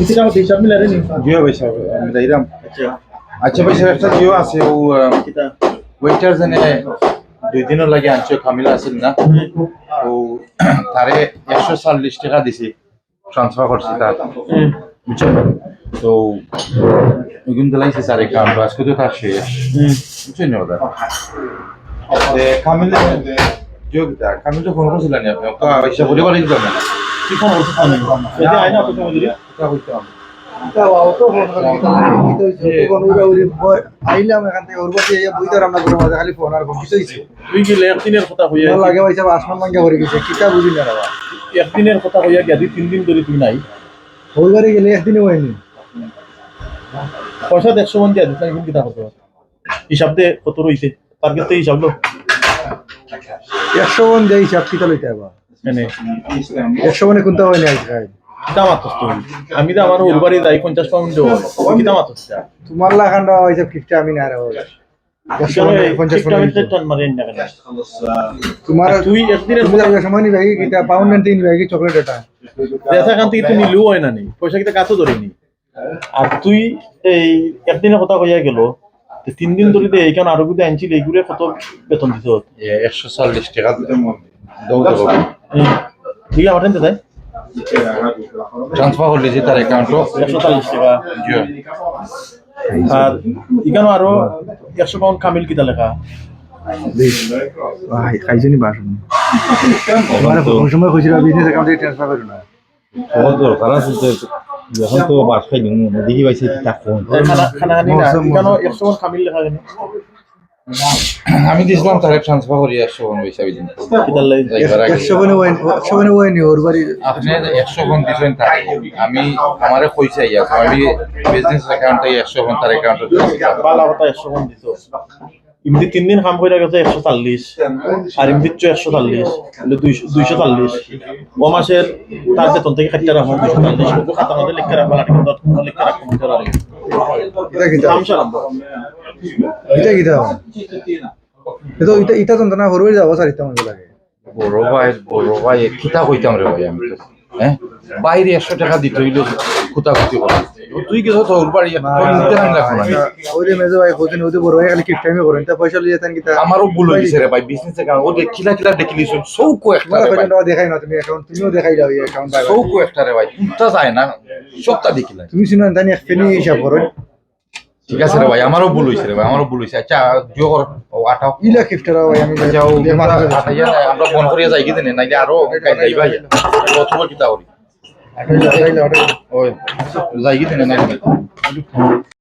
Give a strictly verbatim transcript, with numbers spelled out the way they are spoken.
কিতা কথা হিসাব মিলারে নি? জি ভাই সাহেব, আমি যাইরাম। আচ্ছা। আচ্ছা ভাই সাহেব, একটা জিও আছে, ও, আহ, কিতা? ওয়েটার জানে দুই দিনর লাগি আনছে, কামিল আছিল না? ও তারে একশো চল্লিশ টাকা দিছি, ট্রান্সফার করছি তার। হুম। বুঝছো? তো ওইগুন দিলাইছি স্যার, এই কাম তো আজকে তো তার শেষ। হুম। বুঝছেন না কথা? এ, কামিল, জিও কিতা? কামিল তো ফোন করছিল না আপনি? তো আইসা পরিবার দিতাম না। কি ফোন করছিস কামিল? এই যে আয় না, কথা বলি। কথা কইতাম। তা বাবা, তো ফোন করে কিতা লাগে? কিতা হইছে? তো ফোন উড়া উড়ি ব-, আইলাম এখান থেকে, ওর বাসে এই বইতে আমরা করে মাঝে খালি ফোন আর ফোন। কিতা হইছে? তুই গেলে একদিনের কথা কইয়া আমার লাগে ভাই সাহেব, আসমান ভাঙ্গা পড়ে গেছে। কিতা বুঝি না রে বাবা। একদিনের কথা কইয়া গিয়া দুই তিন দিন ধরে তুই নাই। ওই বাড়ি গেলে একদিনও হয়নি। পয়সা একশো মন দিয়া দিস, না, এখন কিতা করতে হবে? হিসাব দে, কত রইছে? তার কাছ থেকে হিসাব লো। একশো মন দিয়া হিসাব কিতা লইতে হবে? মানে? একশো মনে কোনটা হয়নি আজকাল? কিতা মাতস তুই? আমি তো আমার ওর বাড়ি যাই পঞ্চাশ পাউন্ড দেবো। তুই কিতা মাতস? তোমার লাখান দেওয়া হয়েছে কিপটা আমি না রে বাবা। একশো মনে পঞ্চাশ পাউন্ড দিতে। টান মারি আইন না কেন? তোমার আর তুই একদিনের তুমি যাওয়ার সময় নিবে কি কিতা? পাউন্ড আনতে নিবে কি চকলেট এটা? যেটা খান থেকে তুই নিলেও হয় না নি। পয়সা কিতা কাছে ধরে নি। আর তুই এই একদিনের কথা কইয়া গেল, তো তিন দিন ধরে দে, এইখান আরো যদি আনছিল, এইগুলো কত বেতন দিত? এ, একশো চল্লিশ টাকা দৌ দেবো। হুম। ঠিক আছে, আমার টাইম তো তাই? ট্রান্সফার করে দিয়েছি তার অ্যাকাউন্টও। একশো চল্লিশ টাকা। জি। আর এখানে আরো একশো পাউন্ড কামিল কিতা লেখা? বেশ। ভাই, খাইছনি বাসন? আমার কোন সময় কইছিল বিজনেস অ্যাকাউন্টে ট্রান্সফার করো না? সহজ দরকার আছে তো, যখন তো বাস খাই দিমু, দেখি ভাই সে কি থাকবো। এ, খানা, খানা খানি না, মৌসুম, এখানে মৌসুম। একশো পাউন্ড কামিল লেখা কেন? আমি দিছিলাম তারে ট্রান্সফার করি একশো পাউন্ড হিসাবে দিন। কিতার লাগি? যাইবার আগে। একশো পাউন্ড ওয়াইন, একশো পাউন্ড ওয়াইন ওর বাড়ি। আপনি একশো পাউন্ড দিছেন তারে। আমি, আমারে কইছে ইয়া, তো আমি বিজনেস অ্যাকাউন্টে একশো পাউন্ড তার অ্যাকাউন্টে দিছি। ভালা কথা, একশো পাউন্ড দিছো। এমনি তিন দিন কাম কইরা গেছে একশো চল্লিশ, আর এমনি দিচ্ছ একশো চল্লিশ, তাহলে দুইশো, দুইশো চল্লিশ। ও মাসের তার বেতন থেকে কাটতে রাখবো দুইশো চল্লিশ। ওকে খাতা মধ্যে লিখে রাখবো, আর কিন্তু লিখে রাখবো, বুঝতে পারি। এটা কিতা? কাম সারা। এটা কিতা? এটা, এটা, এটা যন্ত্রণা করবে, যাবো স্যার, এটা মনে লাগে। বড় ভাই, বড় ভাই, কিতা কইতাম রে ভাই আমি তো, হ্যাঁ? বাইরে একশো টাকা দিতে হইলে কুতাকুতি করা। তুই গেছো তোর বাড়ি, না, তোর না, নিতে না, না, লাগবো না। না, ওই যে মেজো ভাই, কইছেন, ওই যে বড় ভাই খালি কিপটামি করেন, তা পয়সা লইয়া তান কিতা? আমারও ভুল হইছে রে ভাই, বিজনেস অ্যাকাউন্ট, ওই যে খিলা খিলা দেখি নিছো, চৌকো একটা তোমার রে ভাই। কয়জন টাকা দেখাই না, তুমি অ্যাকাউন্ট, তুমিও দেখাই দাও এই অ্যাকাউন্ট। চৌকো একটা রে ভাই, কুনটা যায় না, সবটা দেখিলাই। তুমি শুনো, জানি এক পেনি হিসাব করো। ঠিক আছে রে ভাই, আমারও ভুল হইছে রে ভাই, আমারও ভুল হইছে। আচ্ছা, জিও কর, ও আটাও। ইলা কিফটারা ভাই, আমি আচ্ছা, ও ইলা মাথা আটাইয়া আমরা বন্ধ করিয়া যাই কি জানি, নাইলে আরো গাই যাই ভাই। কত বল কিতা করি? আটাইলা, আটাইলা, আটাইলা। ওই, যাই কি জানি, নাইলে।